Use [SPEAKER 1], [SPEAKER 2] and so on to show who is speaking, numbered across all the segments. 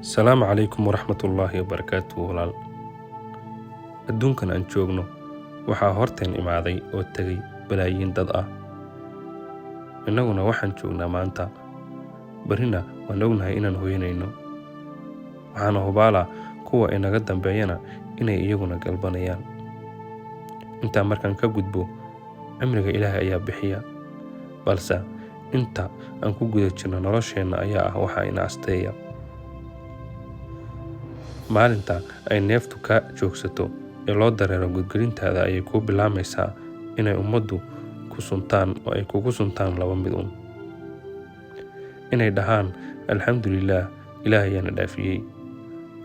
[SPEAKER 1] Asalaamu calaykum waraxmatullaahi wabarakaatuh. Walaal, adduunkan aan joogno waxaa horteen imaaday oo tegay balaayiin dad ah. Innaguna waxaan joognaa maanta, barrina waan ognahay inaan hoyanayno. Waxaana hubaala kuwa inaga dambeeyana inay iyaguna galbanayaan. Intaa markaan ka gudbo, cimriga Ilaahay ayaa bixiya, balse inta aan ku guda jirno nolosheenna ayaa ah waxa ina asteeya. Maalinta ay neeftu ka joogsato ee loo dareero godgelintaada ayay kuu bilaamaysaa inay ummaddu ku suntaan oo ay kugu suntaan laba mid un: inay dhahaan, "Alxamdulillaah, Ilaah ayaana dhaafiyey,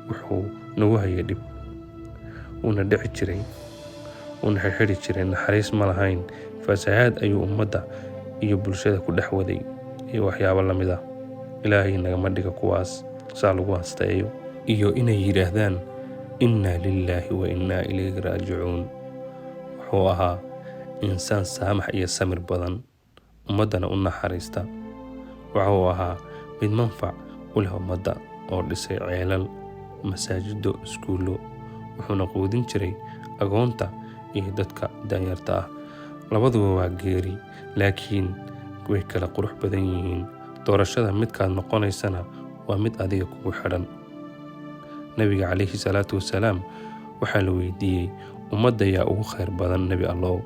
[SPEAKER 1] wuxuu nagu hayay dhib, wuuna dhici jiray, wuuna xirxiri jiray, naxariis ma lahayn, fasahaad ayuu ummadda iyo bulshada ku dhex waday," iyo waxyaabo la mid ah. Ilaahay nagama dhiga kuwaas saa lagu asteeyo. Iyo inay yidhaahdaan, "Innaa lilaahi wa innaa ilayhi raajicuun, wuxuu ahaa insaan saamax iyo samir badan, ummaddana u naxariista. Wuxuu ahaa mid manfac u leh ummadda oo dhisay ceelal, masaajido, iskuullo, wuxuuna quudin jiray agoonta iyo dadka danyarta ah." Labaduba waa geeri, laakiin way kala qurux badan yihiin. Doorashada midkaad noqonaysana waa mid adiga kugu xidhan. Nabiga calayhi salaatu wasalaam waxaa la weydiiyey, "Ummadda yaa ugu khayr badan, Nebi Allow?"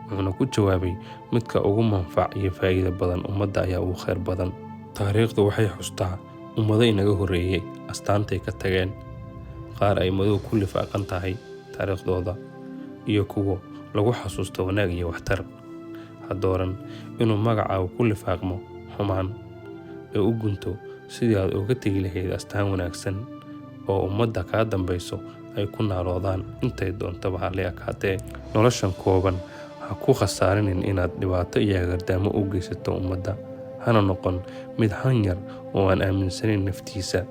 [SPEAKER 1] Wuxuuna ku jawaabay, "Midka ugu manfac iyo faa'iido badan ummadda ayaa ugu khayr badan." Taariikhdu waxay xustaa ummado inaga horreeyey astaantay ka tageen, qaar ay madow ku lifaaqan tahay taariikhdooda iyo kuwo lagu xasuusto wanaag iyo waxtar. Ha dooran inuu magacaagu ku lifaaqmo xumaan ee u gunto sidii aad uga tegi lahayd astaan wanaagsan oo ummadda kaa dambayso ay ku naaloodaan, intay doontaba ha la ekaatee. Noloshan kooban ha ku khasaarinin inaad dhibaato iyo hagardaamo u geysato ummadda. Hana noqon mid han yar oo aan aaminsanayn naftiisa,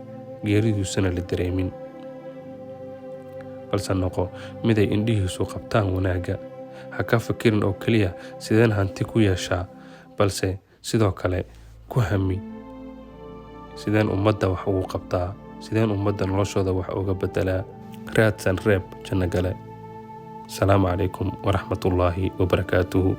[SPEAKER 1] geeridiisuna la dareemin, balse noqo mid ay indhihiisu qabtaan wanaagga. Ha ka fikirin oo keliya sideen hanti ku yeeshaa, balse sidoo kale ku hami sideen ummadda wax ugu qabtaa, sideen ummadda noloshooda wax uga beddelaa. Raadsan reeb janno gale. Asalaamu calaykum waraxmatullaahi wabarakaatuhu.